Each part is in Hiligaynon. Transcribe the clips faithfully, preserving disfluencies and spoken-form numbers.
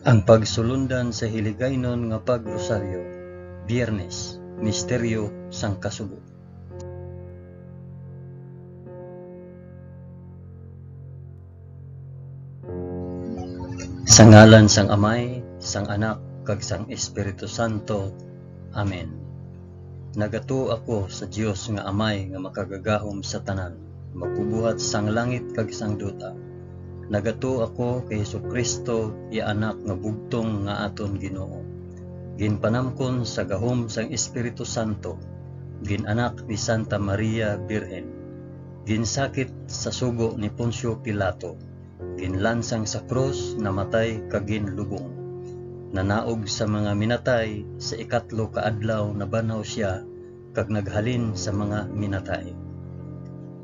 Ang pagsulundan sa Hiligaynon nga Pag-Rosaryo, Biyernes, Misteryo sang Kasubo. Sa ngalan sang Amay, sang Anak, kag sang Espiritu Santo. Amen. Nagatuo ako sa Dios nga Amay nga makagagahom sa tanan, magbubuhat sang langit kag sang duta. Nagatuo ako kay Jesu-Cristo, iya Anak nga bugtong nga aton Ginoo. Ginpanamkon sa gahom sang Espiritu Santo, gin-anak ni Santa Maria Birhen. Ginsakit sa sugo ni Poncio Pilato, ginlansang sa krus, namatay, kag ginlubong. Nanaog sa mga minatay, sa ikatlo ka adlaw nabanhaw sia, kag naghalin sa mga minatay.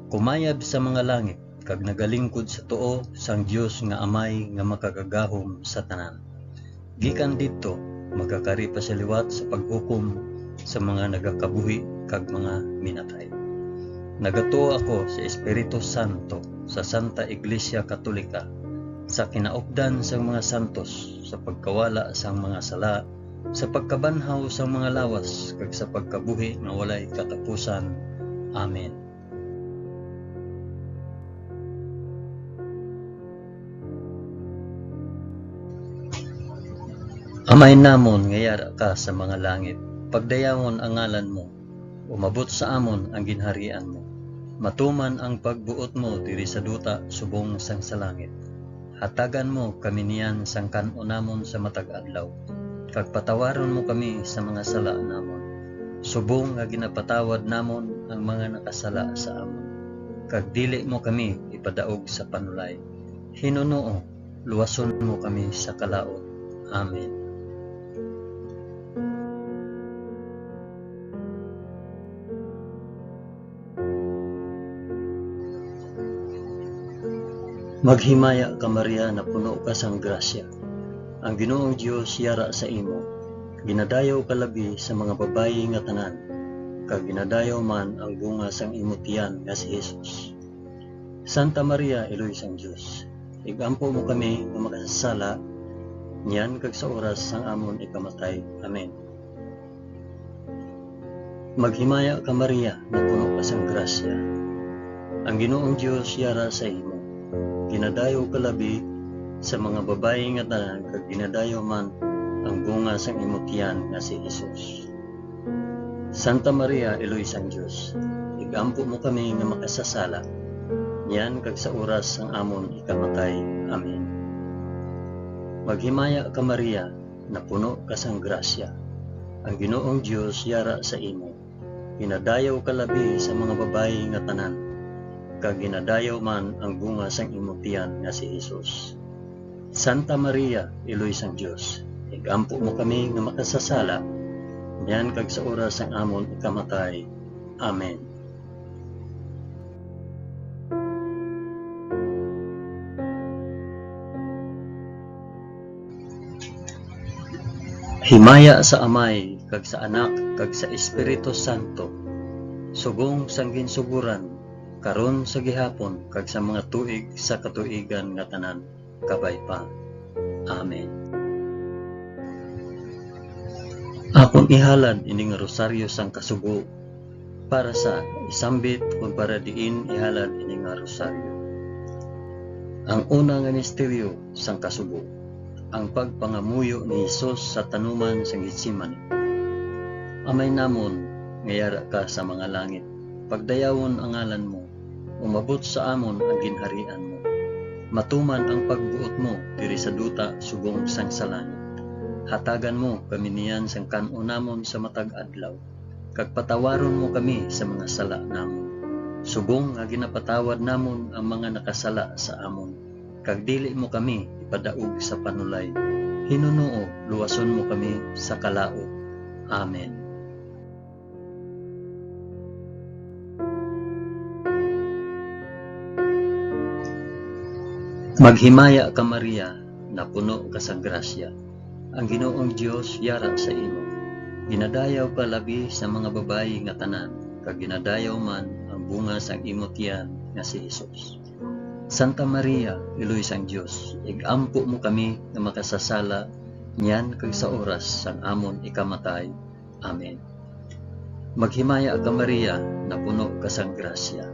Kumayab sa mga langit, kag nagalingkod sa tuo sang Dios nga Amay nga Makagagahom sa Tanan. Gikan didto, magakari pa sia liwat sa paghukom sa mga nagakabuhi kag mga minatay. Nagatuo ako sa Espiritu Santo, sa Santa Iglesia Katolika, sa kinaupdan sang mga santos, sa pagkawala sang mga sala, sa pagkabanhaw sang mga lawas, kag sa pagkabuhi nga walay katapusan. Amen. Amay namon nga yara ka sa mga langit, pagdayawon ang ngalan mo, umabot sa amon ang ginharian mo. Matuman ang pagbuot mo diri sa duta subong sang sa langit. Hatagan mo kami niyan sang kan-on namon sa matag adlaw, kag patawaron mo kami sa mga sala namon, subong nga ginapatawad namon ang mga nakasala sa amon. Kag dili mo kami ipadaog sa panulay. Hinunoo, luwason mo kami sa kalaut. Amen. Maghimaya ka, Maria, napuno ka sang grasya. Ang Ginoong Dios yara sa imo. Ginadayaw ka labi sa mga babayi nga tanan, kag ginadayaw man ang bunga sang imo tiyan nga si Jesus. Santa Maria, Iloy sang Dios, ig-ampo mo kami nga makasasala, niyan kag sa oras sang amon ikamatay. Amen. Maghimaya ka, Maria, napuno ka sang grasya. Ang Ginoong Dios yara sa imo. Ginadayaw ka labi sa mga babayi nga tanan, kag ginadayaw man ang bunga sang imo tiyan nga si Jesus. Santa Maria, Iloy sang Dios, ig-ampo mo kami nga makasasala, niyan kag sa oras sang amon ikamatay. Amen. Maghimaya ka, Maria, napuno ka sang grasya. Ang Ginoong Dios yara sa imo. Ginadayaw ka labi sa mga babayi nga tanan, kag ginadayaw man ang bunga sang imo tiyan nga si Jesus. Santa Maria, Iloy sang Dios, ig-ampo mo kami nga makasasala, niyan kag sa oras sang amon ikamatay. Amen. Himaya sa Amay, kag sa Anak, kag sa Espiritu Santo, subong sang ginsugoran, karon, sa gihapon, kag sa mga tuig sa katuigan nga tanan. Kabay pa. Amen. Akon ihalad ini nga rosaryo sang kasubo para sa isambit kon para diin ihalad ini nga rosaryo. Ang una nga misteryo sang kasubo, ang pagpangamuyo ni Jesus sa tanuman sang Getsemani. Amay namon nga yara ka sa mga langit, pagdayawon ang ngalan mo, umabot sa amon ang ginharian mo. Matuman ang pagbuot mo diri sa duta subong sang sa langit. Hatagan mo kami niyan sang kan-on namon sa matag adlaw, kag patawaron mo kami sa mga sala namon, subong nga ginapatawad namon ang mga nakasala sa amon, kag dili mo kami ipadaog sa panulay. Hinunoo, luwason mo kami sa kalaut. Amen. Maghimaya ka, Maria, napuno ka sang grasya. Ang Ginoong Dios yara sa imo. Ginadayaw ka labi sa mga babayi nga tanan, kag ginadayaw man ang bunga sang imo tiyan nga si Jesus. Santa Maria, Iloy sang Dios, ig-ampo mo kami nga makasasala niyan kag sa oras sang amon ikamatay. Amen. Maghimaya ka, Maria, napuno ka sang grasya.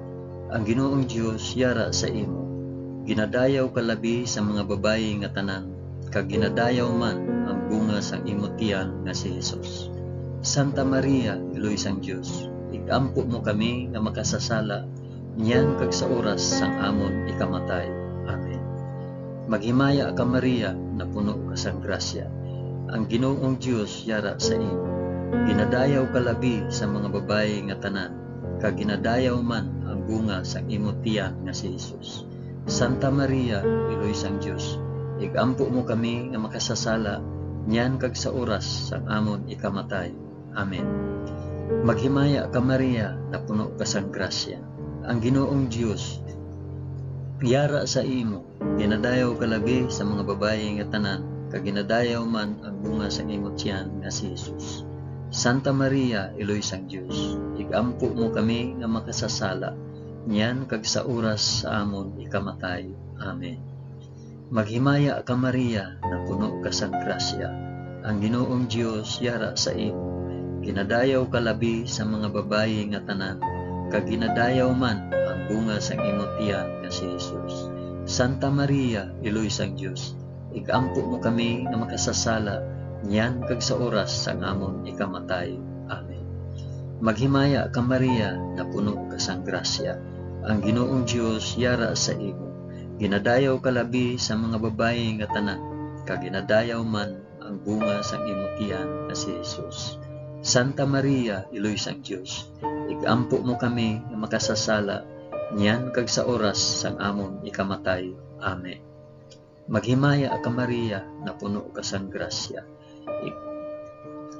Ang Ginoong Dios yara sa imo. Ginadayaw ka labi sa mga babayi nga tanan, kag ginadayaw man ang bunga sang imo tiyan nga si Jesus. Santa Maria, Iloy sang Dios, ig-ampo mo kami nga makasasala niyan kag sa oras sang amon ikamatay. Amen. Maghimaya ka, Maria, napuno ka sang grasya. Ang Ginoong Dios yara sa imo. Ginadayaw ka labi sa mga babayi nga tanan, kag ginadayaw man ang bunga sang imo tiyan nga si Jesus. Santa Maria, Iloy sang Dios, ig-ampo mo kami nga makasasala niyan kag sa oras sang amon ikamatay. Amen. Maghimaya ka, Maria, napuno ka sang grasya. Ang Ginoong Dios yara sa imo. Ginadayaw ka labi sa mga babayi nga tanan, kag ginadayaw man ang bunga sang imo tiyan nga si Jesus. Santa Maria, Iloy sang Dios, ig-ampo mo kami nga makasasala niyan kag sa oras sa amon ikamatay. Amen. Maghimaya ka, Maria, napuno ka sang grasya. Ang Ginoong Dios yara sa imo. Ginadayaw ka labi sa mga babayi nga tanan, kag ginadayaw man ang bunga sang imo tiyan nga si Jesus. Santa Maria, Iloy sang Dios, ig-ampo mo kami nga makasasala niyan kag sa oras sang amon ikamatay. Amen. Maghimaya ka, Maria, napuno ka sang grasya. Ang Ginoong Dios yara sa imo. Ginadayaw ka labi sa mga babayi nga tanan, kag ginadayaw man ang bunga sang imo tiyan nga si Jesus. Santa Maria, Iloy sang Dios, ig-ampo mo kami nga makasasala niyan kag sa oras sang amon ikamatay. Amen. Maghimaya ka, Maria, napuno ka sang grasya. Ig-,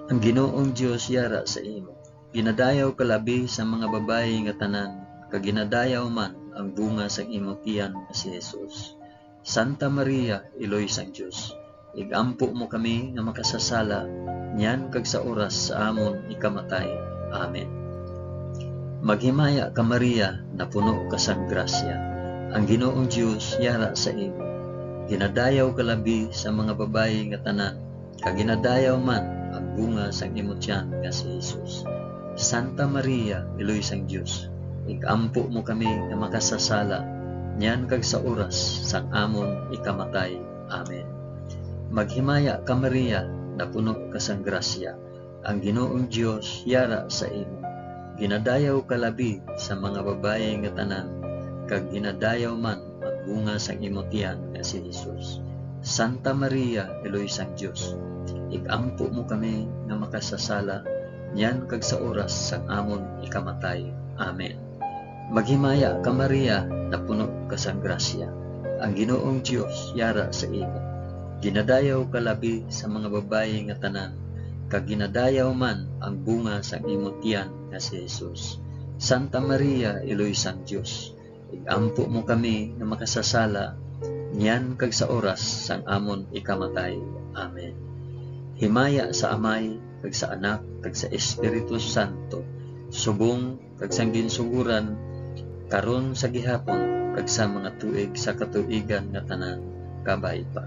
ang Ginoong Dios yara sa imo. Ginadayaw ka labi sa mga babayi nga tanan, kag ginadayaw man ang bunga sang imo tiyan nga si Jesus. Santa Maria, Iloy sang Dios, ig-ampo mo kami nga makasasala niyan kag sa oras sa amon ikamatay. Amen. Maghimaya ka, Maria, napuno ka sang grasya. Ang Ginoong Dios yara sa imo. Ginadayaw ka labi sa mga babayi nga tanan, kag ginadayaw man ang bunga sang imo tiyan nga si Jesus. Santa Maria, Iloy sang Dios, ig-ampo mo kami nga makasasala niyan kag sa oras sang amon ikamatay. Amen. Maghimaya ka, Maria, napuno ka sang grasya. Ang Ginoong Dios yara sa imo. Ginadayaw ka labi sa mga babayi nga tanan, kag ginadayaw man ang bunga sang imo tiyan nga si Jesus. Santa Maria, Iloy sang Dios, ig-ampo mo kami nga makasasala niyan kag sa oras sang amon ikamatay. Amen. Maghimaya ka, Maria, napuno ka sang grasya. Ang Ginoong Dios yara sa imo. Ginadayaw ka labi sa mga babayi nga tanan, kag ginadayaw man ang bunga sang imo tiyan nga si Jesus. Santa Maria, Iloy sang Dios, ig-ampo mo kami nga makasasala niyan kag sa oras sang amon ikamatay. Amen. Himaya sa Amay, kag sa Anak, kag sa Espiritu Santo, subong kag sang ginsugoran, karon, sa gihapon, kag sa mga tuig sa katuigan nga tanan. Kabay pa.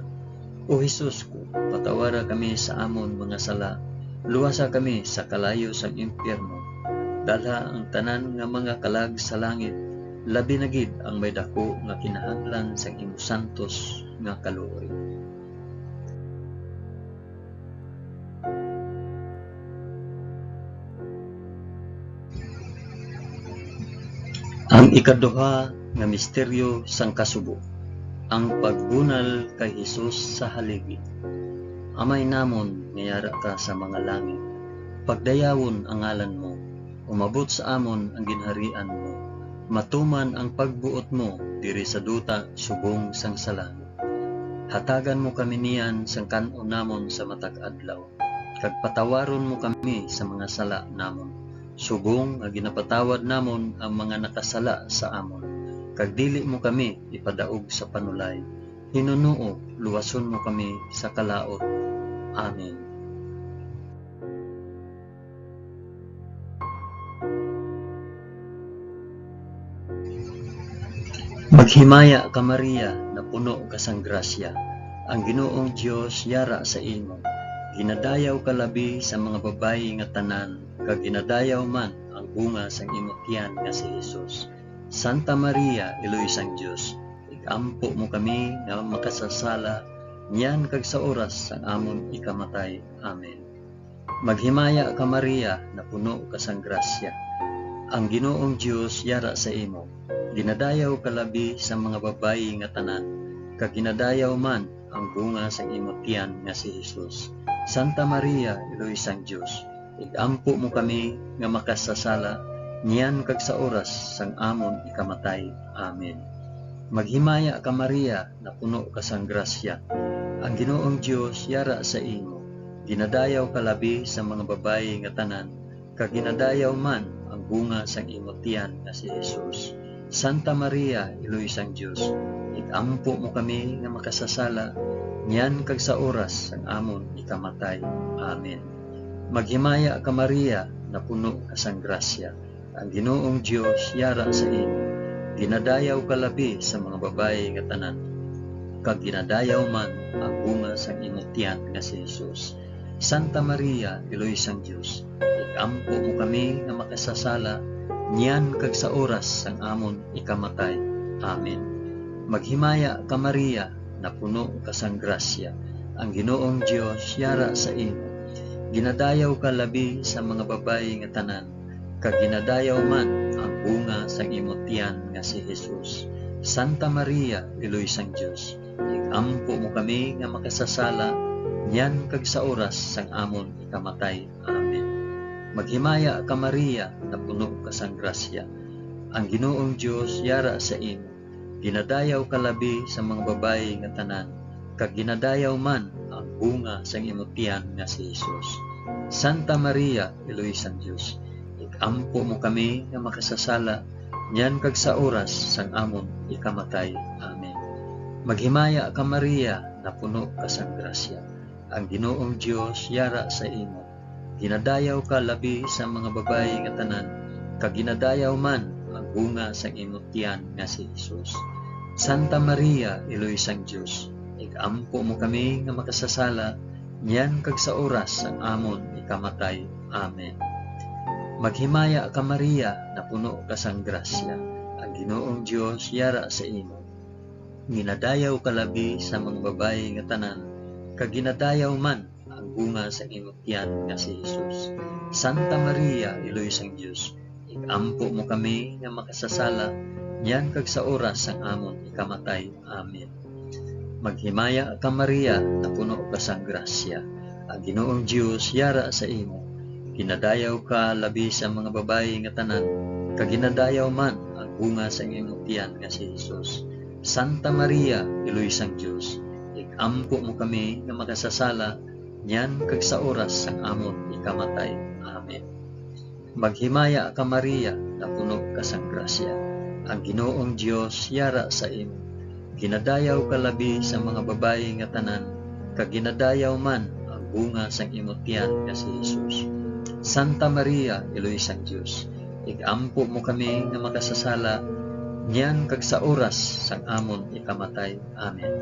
O Jesus ko, patawara kami sa amon mga sala, luwasa kami sa kalayo sang impyerno, dalha ang tanan nga mga kalag sa langit, labi na gid ang may daku nga kinahanglan sang imo santos nga kaluoy. Ang ikaduha nga misteryo sang kasubo, ang pagbunal kay Jesus sa haligi. Amay namon nga yara ka sa mga langit, pagdayawon ang ngalan mo, umabot sa amon ang ginharian mo, matuman ang pagbuot mo diri sa duta subong sang sa langit. Hatagan mo kami niyan sang kan-on namon sa matag adlaw, kag patawaron mo kami sa mga sala namon, subong nga ginapatawad namon ang mga nakasala sa amon, kag dili mo kami ipadaog sa panulay. Hinunoo, luwason mo kami sa kalaut. Amen. Maghimaya ka, Maria, napuno ka sang grasya, ang Ginoong Dios yara sa imo. Ginadayaw ka labi sa mga babayi nga tanan, kag ginadayaw man ang bunga sang imo tiyan nga si Jesus. Santa Maria, Iloy sang Dios, ig-ampo mo kami nga makasasala, niyan kag sa oras sang amon ikamatay. Amen. Maghimaya ka, Maria, napuno ka sang grasya. Ang Ginoong Dios yara sa imo. Ginadayaw ka labi sa mga babayi nga tanan, kag ginadayaw man ang bunga sang imo tiyan nga si Jesus. Santa Maria, Iloy sang Dios, ig-ampo mo kami nga makasasala, niyan kag sa oras sang amon ikamatay. Amen. Maghimaya ka, Maria, napuno ka sang grasya. Ang Ginoong Dios yara sa imo. Ginadayaw ka labi sa mga babayi nga tanan, kag ginadayaw man ang bunga sang imo tiyan nga si Jesus. Santa Maria, Iloy sang Dios, ig-ampo mo kami nga makasasala, niyan kag sa oras sang amon ikamatay. Amen. Maghimaya ka, Maria, napuno ka sang grasya. Ang Ginoong Dios yara sa imo. Ginadayaw ka labi sa mga babayi nga tanan, kag ginadayaw man ang bunga sang imo tiyan nga si Jesus. Santa Maria, Iloy sang Dios, ig-ampo mo kami nga makasasala, niyan kag sa oras sang amon ikamatay. Amen. Maghimaya ka, Maria, napuno ka sang grasya. Ang Ginoong Dios yara sa imo. Ginadayaw ka labi sa mga babayi nga tanan, kag ginadayaw man ang bunga sang imo tiyan nga si Jesus. Santa Maria, Iloy sang Dios, ig-ampo mo kami nga makasasala, niyan kag sa oras sang amon ikamatay. Amen. Maghimaya ka, Maria, napuno ka sang grasya. Ang Ginoong Dios yara sa imo. Ginadayaw ka labi sa mga babayi nga tanan, kag ginadayaw man ang bunga sang imo tiyan nga si Jesus. Santa Maria, Iloy sang Dios, ig-ampo mo kami nga makasasala, niyan kag sa oras sang amon ikamatay. Amen. Maghimaya ka, Maria, napuno ka sang grasya. Ang Ginoong Dios yara sa imo. Ginadayaw ka labi sa mga babayi nga tanan, kag ginadayaw man ang bunga sang imo tiyan nga si Jesus. Santa Maria, Iloy sang Dios, ig-ampo mo kami nga makasasala, niyan kag sa oras sang amon ikamatay. Amen. Maghimaya ka, Maria, napuno ka sang grasya. Ang Ginoong Dios yara sa imo. Ginadayaw ka labi sa mga babayi nga tanan, kag ginadayaw man ang bunga sang imo tiyan nga si Jesus. Santa Maria, Iloy sang Dios, ig-ampo mo kami nga makasasala, niyan kag sa oras sang amon ikamatay. Amen. Maghimaya ka, Maria, napuno ka sang grasya. Ang Ginoong Dios yara sa imo. Ginadayaw ka labi sa mga babayi nga tanan, kag ginadayaw man ang bunga sang imo tiyan nga si Jesus. Santa Maria, Iloy sang Dios, ig-ampo mo kami nga makasasala, niyan kag sa oras sang amon ikamatay. Amen. Maghimaya ka, Maria, napuno ka sang grasya. Ang Ginoong Dios yara sa imo. Ginadayaw ka labi sa mga babayi nga tanan, kag ginadayaw man ang bunga sang imo tiyan nga si Jesus. Santa Maria, Iloy sang Dios, ig-ampo mo kami nga makasasala, niyan kag sa oras sang amon ikamatay. Amen.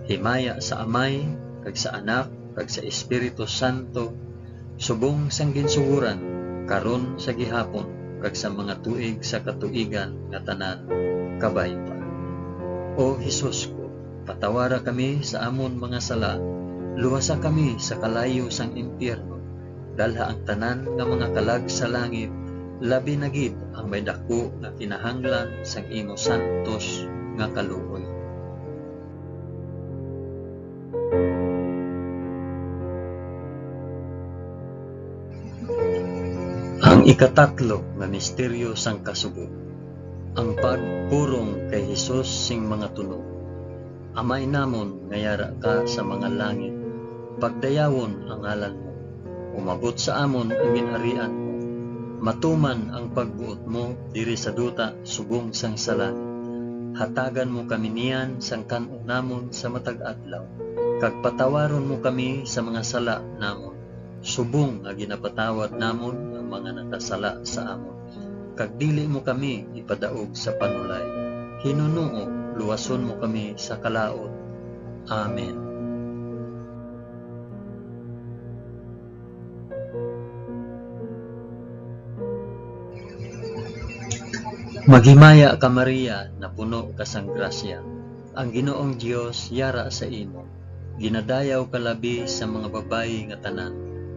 Himaya sa Amay, kag sa Anak, kag sa Espiritu Santo, subong sang ginsugoran, karon, sa gihapon, kag sa mga tuig sa katuigan nga tanan. Kabay pa. O Jesus ko, patawara kami sa amon mga sala, luwasa kami sa kalayo sang impyerno, dalha ang tanan nga mga kalag sa langit, labi na gid ang may daku nga kinahanglan sang imo santos nga kaluoy. Ang ikatatlo nga misteryo sang kasubo, ang pagpurong kay Jesus sing mga tunog. Amay namon nga yara ka sa mga langit, pagdayawon ang ngalan mo. Umabot sa amon ang ginharian mo. Matuman ang pagbuot mo diri sa duta subong sang sa langit. Hatagan mo kami niyan sang kan-on namon sa matag adlaw, kag patawaron mo kami sa mga sala namon, subong nga ginapatawad namon ang mga nakasala sa amon. Kag dili mo kami ipadaog sa panulay, Hinunoo, luwason mo kami sa kalaut. Amen. Maghimaya ka, Maria, napuno ka sang grasya. Ang Ginoong Dios yara sa imo. Ginadayaw ka labi sa mga babayi nga tanan,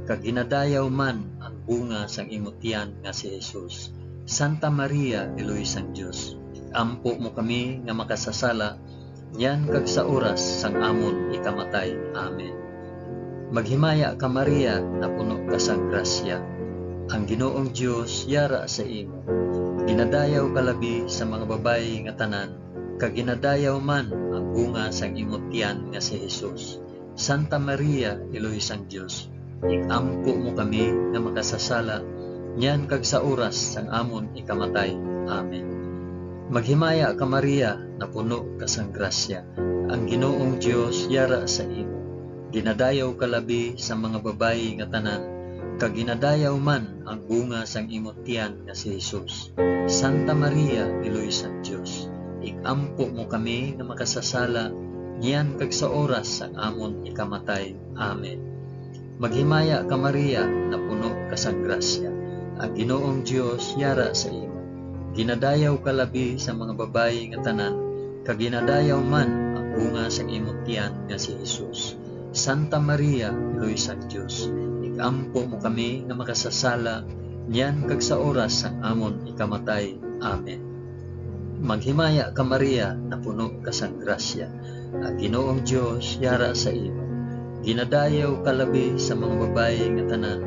kag ginadayaw man ang bunga sang imo tiyan nga si Jesus. Santa Maria, Iloy sang Dios, ampo mo kami nga makasasala, niyan kag sa oras sang amon ikamatay. Amen. Maghimaya ka, Maria, napuno ka sang grasya. Ang Ginoong Dios yara sa imo. Ginadayaw ka labi sa mga babayi nga tanan, kag ginadayaw man ang bunga sang imo tiyan nga si Jesus. Santa Maria, Iloy sang Dios, ig-ampo mo kami nga makasasala, niyan kag sa oras sang amon ikamatay. Amen. Maghimaya ka, Maria, napuno ka sang grasya. Ang Ginoong Dios yara sa imo. Ginadayaw ka labi sa mga babayi nga tanan, kag ginadayaw man ang bunga sang imo tiyan nga si Jesus. Santa Maria, Iloy sang Dios, ig-ampo mo kami nga makasasala, niyan kag sa oras sang amon ikamatay. Amen. Maghimaya ka, Maria, napuno ka sang grasya. Ang Ginoong Dios yara sa imo. Ginadayaw ka labi sa mga babayi nga tanan, kag ginadayaw man ang bunga sang imo tiyan nga si Jesus. Santa Maria, Iloy sang Dios, ig-ampo mo kami nga makasasala, niyan kag sa oras sang amon ikamatay. Amen. Maghimaya ka, Maria, napuno ka sang grasya. Ang Ginoong Dios yara sa imo. Ginadayaw ka labi sa mga babayi nga tanan,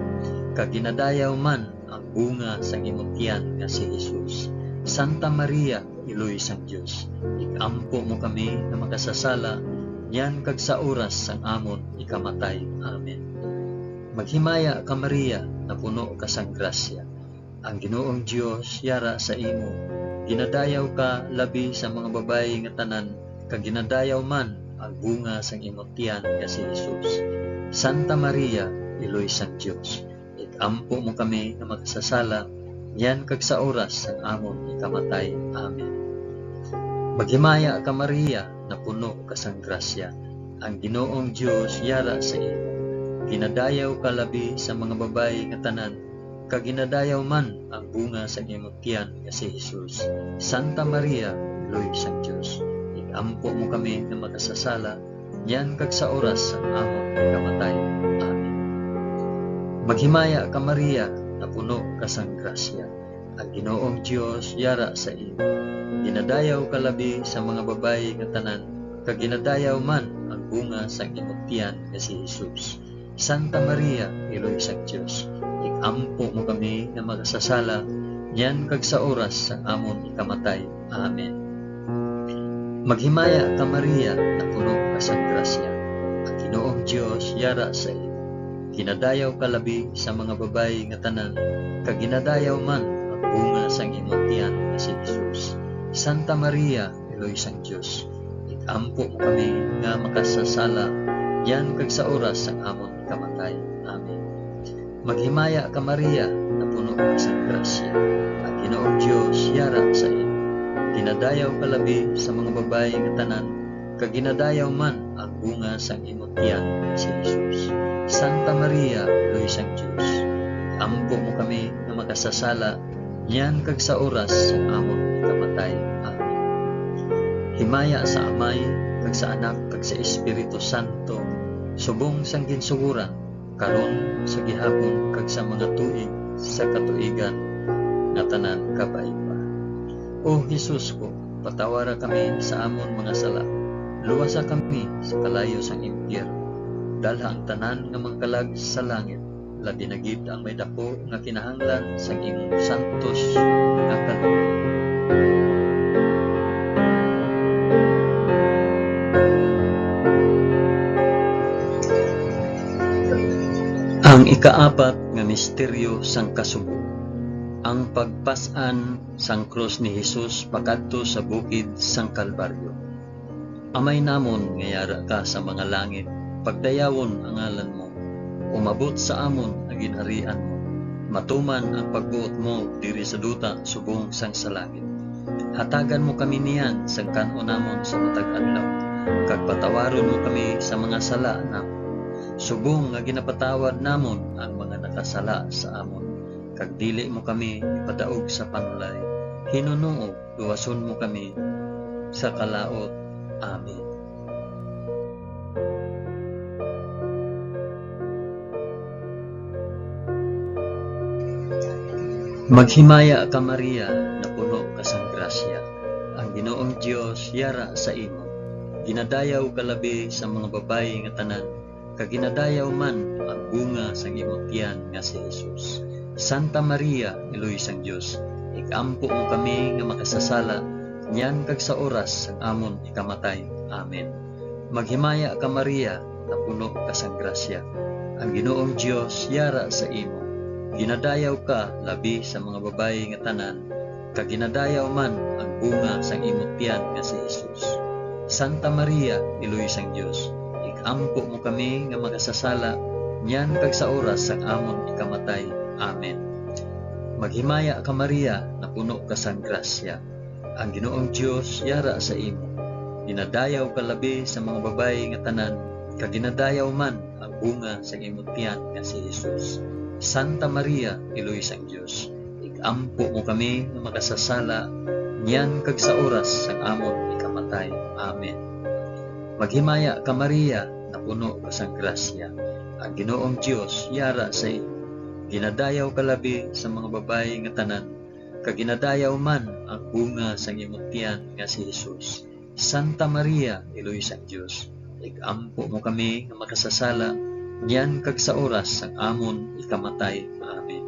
kag ginadayaw man ang bunga sang imo tiyan nga si Jesus. Santa Maria, Iloy sang Dios, ig-ampo mo kami nga makasasala, niyan kag sa oras sang amon ikamatay. Amen. Maghimaya ka, Maria, napuno ka sang grasya. Ang Ginoong Dios yara sa imo. Ginadayaw ka labi sa mga babayi nga tanan, kag ginadayaw man ang bunga sang imo tiyan nga si Jesus. Santa Maria, Iloy sang Dios, ig-ampo mo kami nga makasasala, niyan kag sa oras sang amon ikamatay. Amen. Maghimaya ka, Maria, napuno ka sang grasya. Ang Ginoong Dios yara sa imo. Ginadayaw ka labi sa mga babayi nga tanan, kag ginadayaw man ang bunga sang imo tiyan nga si Jesus. Santa Maria, Iloy sang Dios, ig-ampo mo kami nga makasasala, niyan kag sa oras sang amon pagkamatay. Amen. Maghimaya ka, Maria, napuno ka sang grasya. Ang Ginoong Dios yara sa imo. Ginadayaw ka labi sa mga babayi nga tanan, kag ginadayaw man ang bunga sang imo tiyan nga si Jesus. Santa Maria, Iloy sang Dios, ig-ampo mo kami nga makasasala, niyan kag sa oras sang amon ikamatay. Amen. Maghimaya ka, Maria, napuno ka sang grasya. Ang Ginoong Dios yara sa imo. Ginadayaw ka labi sa mga babayi nga tanan, kag ginadayaw man ang bunga sang imo tiyan nga si Jesus. Santa Maria, Iloy sang Dios, ig-ampo mo kami nga makasasala, niyan kag sa oras sang amon kamatay. Amen. Maghimaya ka, Maria, napuno ka sang grasya. Ang Ginoong Dios yara sa imo. Ginadayaw ka labi sa mga babayi nga tanan, kag ginadayaw man ang bunga sang imo tiyan, si Jesus. Santa Maria, Iloy sang Dios, ampo mo kami nga makasasala, niyan kag sa oras sang amon kamatay. Amen. Himaya sa Amay, kag sa Anak, kag sa Espiritu Santo, subong sang ginsugoran, karon, sa gihapon, kag sa mga tuig sa katuigan nga tanan. Kabay pa. O Jesus ko, patawara kami sa amon mga sala, luwasa kami sa kalayo sang impyerno, dalha ang tanan nga mga kalag sa langit, labi na gid ang may daku nga kinahanglan sang imong santos nga kalooban. Ang ikaapat nga misteryo sang kasubo, ang pagpas-an sang krus ni Jesus pakadto sa bukid sang Kalbaryo. Amay namon nga yara ka sa mga langit, pagdayawon ang ngalan mo. Umabot sa amon ang ginharian mo. Matuman ang pagbuot mo diri sa duta subong sang sa langit. Hatagan mo kami niyan sang kan-on namon sa matag adlaw, kag patawaron mo kami sa mga sala namon, subong nga ginapatawad namon ang mga nakasala sa amon, kag dili mo kami ipadaog sa panulay. Hinunoo, luwason mo kami sa kalaut. Amen. Maghimaya ka, Maria, napuno ka sang grasya. Ang Ginoong Dios yara sa imo. Ginadayaw ka labi sa mga babayi nga tanan, kag ginadayaw man ang bunga sang imo tiyan nga si Jesus. Santa Maria, Iloy sang Dios, ig-ampo mo kami nga makasasala, niyan kag sa oras sang amon ikamatay. Amen. Maghimaya ka, Maria, napuno ka sang grasya. Ang Ginoong Dios yara sa imo. Ginadayaw ka labi sa mga babayi nga tanan, kag ginadayaw man ang bunga sang imo tiyan nga si Jesus. Santa Maria, Iloy sang Dios, ig-ampo mo kami nga makasasala, niyan kag sa oras sang amon ikamatay. Amen. Maghimaya ka, Maria, napuno ka sang grasya. Ang Ginoong Dios yara sa imo. Ginadayaw ka labi sa mga babayi nga tanan, kag ginadayaw man ang bunga sang imo tiyan nga si Jesus. Santa Maria, Iloy sang Dios, ig-ampo mo kami nga makasasala, niyan kag sa oras sang amon ikamatay. Amen. Maghimaya ka, Maria, napuno ka sang grasya. Ang Ginoong Dios yara sa imo. Ginadayaw ka labi sa mga babayi nga tanan, kag ginadayaw man ang bunga sang imo tiyan nga si Jesus. Santa Maria, Iloy sang Dios, ig-ampo mo kami nga makasasala, niyan kag sa oras sang amon ikamatay. Amen.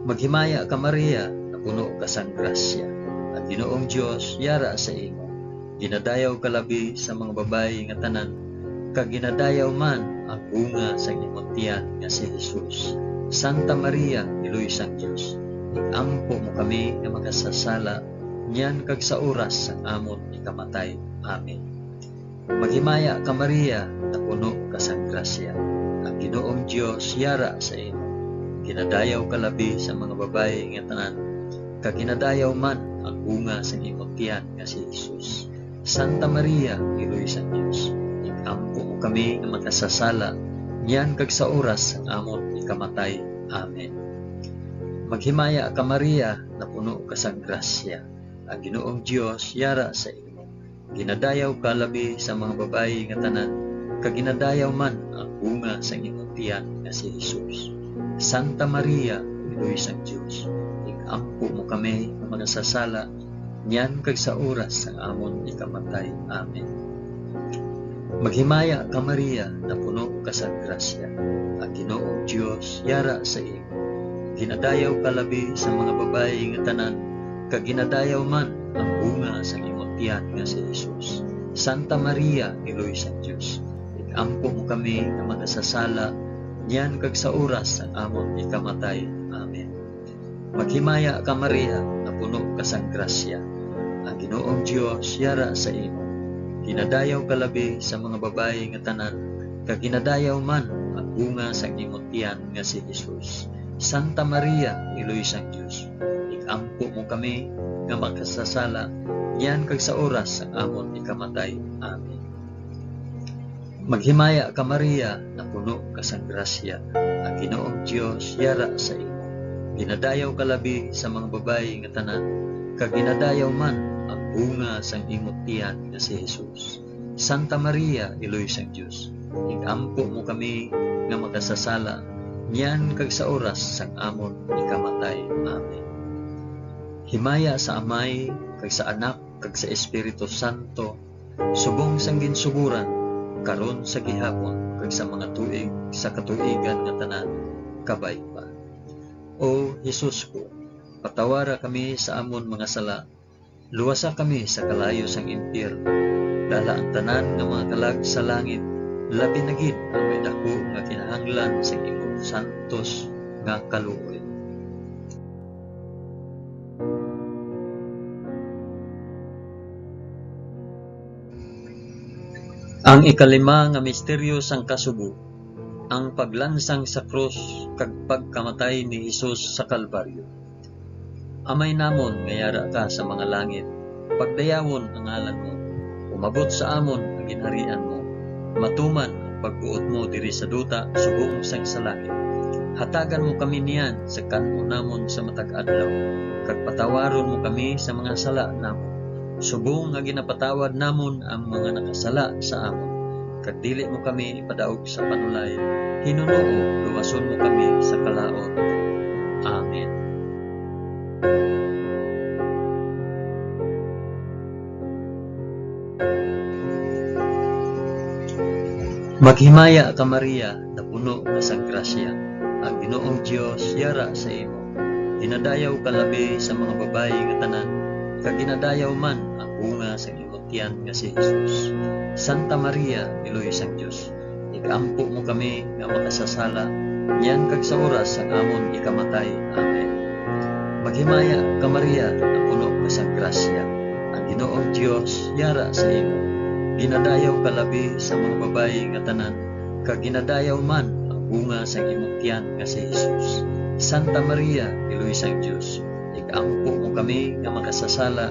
Maghimaya ka, Maria, napuno ka sang grasya. Ang Ginoong Dios yara sa imo. Ginadayaw ka labi sa mga babayi nga tanan, kag ginadayaw man ang bunga sang imo tiyan nga si Jesus. Santa Maria, Iloy sang Dios, ig-ampo mo kami nga makasasala, niyan kag sa oras sang amon ikamatay. Amen. Maghimaya ka, Maria, napuno ka sang grasya. Ang Ginoong Dios yara sa imo. Ginadayaw ka labi sa mga babayi nga tanan, kag ginadayaw man ang bunga sang imo tiyan nga si Jesus. Santa Maria, Iloy sang Dios, ig-ampo mo kami nga makasasala, niyan kag sa oras sang amon ikamatay. Amen. Maghimaya ka, Maria, napuno ka sang grasya. Ang Ginoong Dios yara sa imo. Ginadayaw ka labi sa mga babayi nga tanan, kag ginadayaw man ang bunga sang imong tiyan nga si Jesus. Santa Maria, Iloy sang Dios, ig-ampo mo kami nga makasasala, niyan kag sa oras sang amon ikamatay. Amen. Maghimaya ka, Maria, napuno ka sa grasya. Ang Ginoong Dios yara sa imo. Ginadayaw ka labi sa mga babayi nga tanan, kag ginadayaw man ang bunga sa imong tiyan nga si Jesus. Santa Maria, Iloy sang Dios, ig-ampo mo kami nga makasasala, niyan kag sa oras sang amon ikamatay. Amen. Maghimaya ka, Maria, napuno ka sang grasya. Ang Ginoong Dios yara sa imo. Ginadayaw ka labi sa mga babayi nga tanan, kag ginadayaw man ang bunga sang imong tiyan nga si Jesus. Santa Maria, Iloy sang Dios, ig-ampo mo kami nga makasasala, niyan kag sa oras sang amon ikamatay. Amen. Maghimaya ka, Maria, napuno ka sang grasya. Ang Ginoong Dios yara sa imo. Ginadayaw ka labi sa mga babayi nga tanan, kag ginadayaw man ang bunga sang imong tiyan nga si Jesus. Santa Maria, Iloy sang Dios, ig-ampo mo kami nga makasasala, niyan kag sa oras sang amon ikamatay. Amen. Himaya sa Amay, kag sa Anak, kag sa Espiritu Santo, subong sang ginsuguran, karon, sa gihapon, kag sa mga tuig sa katuigan nga tanan. Kabay pa. O Jesus ko, patawara kami sa amon mga sala, luwasa kami sa kalayo sang impyerno. Dala ang tanan nga mga kalag sa langit, labi na gid ang may daku nga kinahanglan sang imong santos nga kaluoy. Ang ikalima nga misteryo sang kasubo, ang paglansang sa krus kag pagkamatay ni Jesus sa Kalbaryo. Amay namon nga yara ka sa mga langit, pagdayawon ang ngalan mo. Umabot sa amon ang ginharian mo. Matuman ang pagbuot mo diri sa duta subong sang sa langit. Hatagan mo kami niyan sa kan-on namon sa matag adlaw, kag patawaron mo kami sa mga sala namon, subong nga ginapatawad namon ang mga nakasala sa amon. Kag dili mo kami ipadaog sa panulay, hinunoo, luwason mo kami sa kalaut. Amen. Maghimaya ka, Maria, napuno ka sang grasya, ang Ginoong Dios yara sa imo. Ginadayaw ka labi sa mga babayi nga tanan, kag ginadayaw man ang bunga sang imo tiyan nga si Jesus. Santa Maria, Iloy sang Dios, ig-ampo mo kami nga makasasala, niyan kag sa oras sang amon ikamatay. Amen. Maghimaya ka, Maria, napuno ka sang grasya, ang Ginoong Dios yara sa imo. Ginadayaw ka labi sa mga babayi nga tanan, kag ginadayaw man ang bunga sang imong tiyan nga si Jesus. Santa Maria, Iloy sang Dios, ig-ampo mo kami nga makasasala,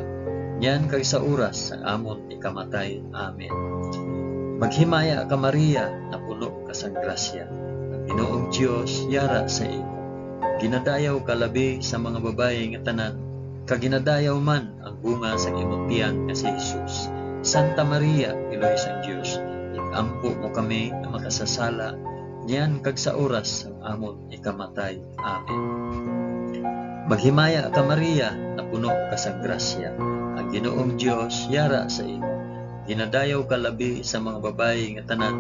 niyan kag sa oras sang amon ikamatay. Amen. Maghimaya ka, Maria, napuno ka sang grasya, ang Ginoong Dios yara sa imo. Ginadayaw ka labi sa mga babayi nga tanan, kag ginadayaw man ang bunga sang imong tiyan nga si Jesus. Santa Maria, Iloy sang Dios, ig-ampo mo kami nga makasasala, niyan kag sa oras sang amon ikamatay. Amen. Maghimaya ka, Maria, napuno ka sang grasya, ang Ginoong Dios yara sa imo. Ginadayaw ka labi sa mga babayi nga tanan,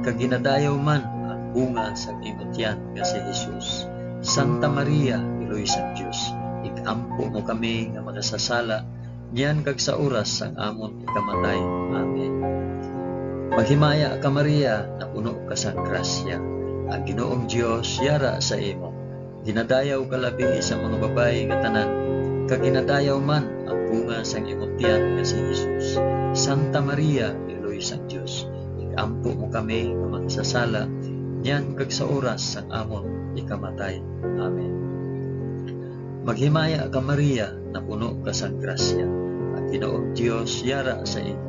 kag ginadayaw man ang bunga sang imo tiyan nga si Jesus. Santa Maria, Iloy sang Dios, ig-ampo mo kami nga makasasala, niyan kag sa oras sang amon ikamatay. Amen. Maghimaya ka, Maria, napuno ka sang grasya, ang Ginoong Dios yara sa imo. Ginadayaw ka labi sa mga babayi nga tanan, kag ginadayaw man ang bunga sang imong tiyan nga si Jesus. Santa Maria, Iloy sang Dios, ig-ampo mo kami nga makasasala, niyan kag sa oras sang amon ikamatay. Amen. Maghimaya ka, Maria, napuno ka sang grasya, ang Ginoong Dios yara sa imo.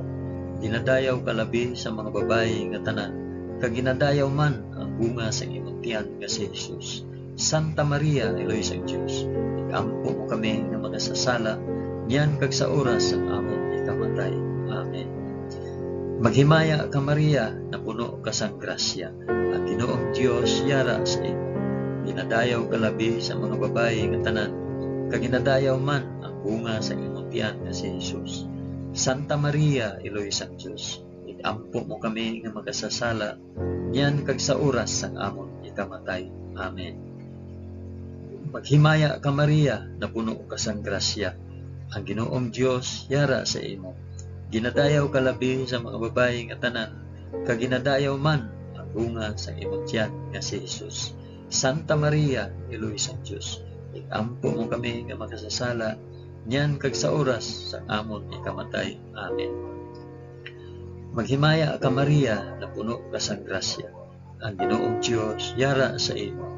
Ginadayaw ka labi sa mga babayi nga tanan, kag ginadayaw man ang bunga sang imong tiyan nga si Jesus. Santa Maria, Iloy sang Dios, ig-ampo mo kami nga makasasala, niyan kag sa oras sang amon ikamatay. Amen. Maghimaya ka, Maria, napuno ka sang grasya, ang Ginoong Dios yara sa imo. Ginadayaw ka labi sa mga babayi nga tanan, kag ginadayaw man ang bunga sang imong tiyan nga si Jesus. Santa Maria, Iloy sang Dios, ig-ampo mo kami nga makasasala, niyan kag sa oras sang amon ikamatay. Amen. Maghimaya ka, Maria, napuno ka sang grasya, ang Ginoong Dios yara sa imo. Ginadayaw ka labi sa mga babayi nga tanan, kag ginadayaw man ang bunga sang imong tiyan nga si Jesus. Santa Maria, Iloy sang Dios, ig-ampo mo kami nga makasasala, niyan kag sa oras sang amon ikamatay. Amen. Maghimaya ka, Maria, napuno ka sang grasya, ang Ginoong Dios yara sa imo.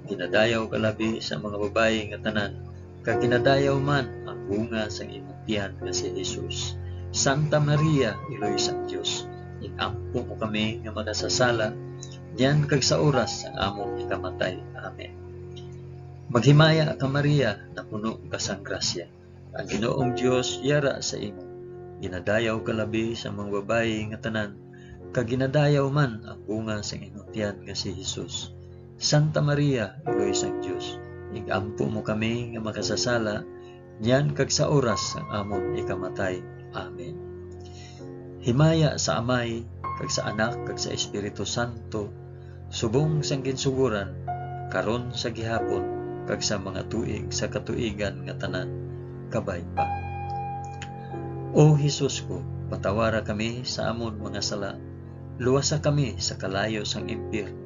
Ginadayaw ka labi sa mga babayi nga tanan, kag ginadayaw man ang bunga sang imong tiyan nga si Jesus. Santa Maria, Iloy sang Dios, ig-ampo mo kami nga makasasala, niyan kag sa oras sang amon ikamatay. Amen. Maghimaya ka, Maria, napuno ka sang grasya, ang Ginoong Dios yara sa imo. Ginadayaw ka labi sa mga babayi nga tanan, kag ginadayaw man ang bunga sang imong tiyan nga si Jesus. Santa Maria, Iloy sang Dios, ig-ampo mo kami nga makasasala, niyan kag sa oras sang amon ikamatay. Amen. Himaya sa Amay, kag sa Anak, kag sa Espiritu Santo, subong sang ginsugoran, karon, sa gihapon, kag sa mga tuig sa katuigan nga tanan. Kabay pa. O Jesus ko, patawara kami sa amon mga sala, luwasa kami sa kalayo sang impyerno,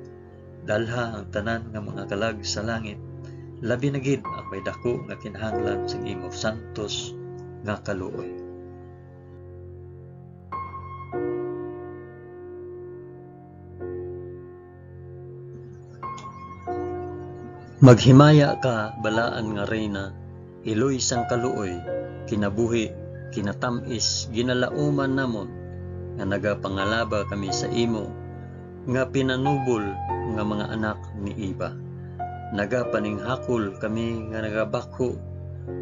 dalha ang tanan nga mga kalag sa langit, labi na gid ang may daku nga kinahanglan sang imo santos nga kaluoy. Maghimaya ka, balaan nga Reyna, Iloy sang kaluoy, kinabuhi, kinatam-is, ginalauman namon, nga nagapangalaba kami sa imo, nga pinanubol nga mga anak ni Eva. Nagapaninghakol kami nga nagabakho,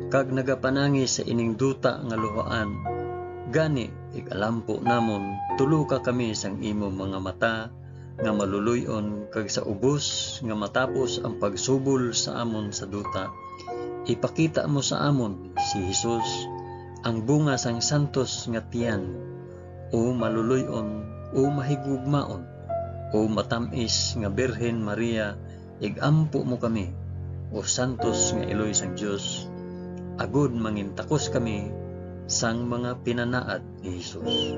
kag nagapanangi sa ining duta nga luhaan. Gani, ig-alampo namon, tuloka kami sang imo mga mata nga maluloy-on, kag sa ubos nga matapos ang pagsubol sa amon sa duta, ipakita mo sa amon si Jesus, ang bunga sang santos nga tiyan. O maluloy-on, o mahigugmaon, o matam-is nga Birhen Maria, ig-ampo mo kami, o santos nga iloy sang Dios, agod mangintakos kami sang mga pinanaad ni Jesus.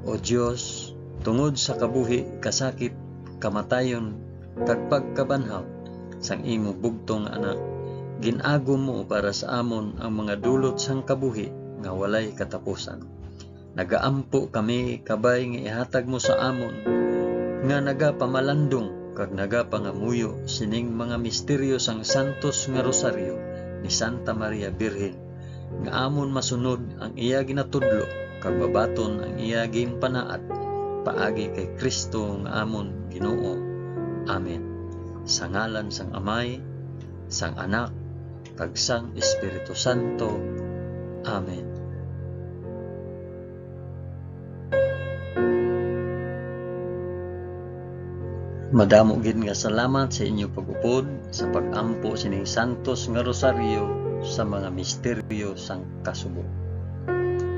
O Dios, tungod sa kabuhi, kasakit, kamatayon, kag pagkabanhaw sang imo bugtong nga Anak, gin-agom mo para sa amon ang mga dulot sang kabuhi nga walay katapusan. Nagaampo kami, kabay nga ihatag mo sa amon nga nagapamalandong kag nagapangamuyo sining mga misteryo sang santos nga rosaryo ni Santa Maria Birhen, nga amon masunod ang iya ginatudlo kag mabaton ang iya ginpanaad, paagi kay Cristo nga amon Ginoo. Amen. Sa ngalan sang Amay, sang Anak, kag sang Espiritu Santo. Amen. Madamo gid nga salamat sa inyo pag-upod sa pag-ampo sining santos nga rosaryo sa mga misteryo sang kasubo.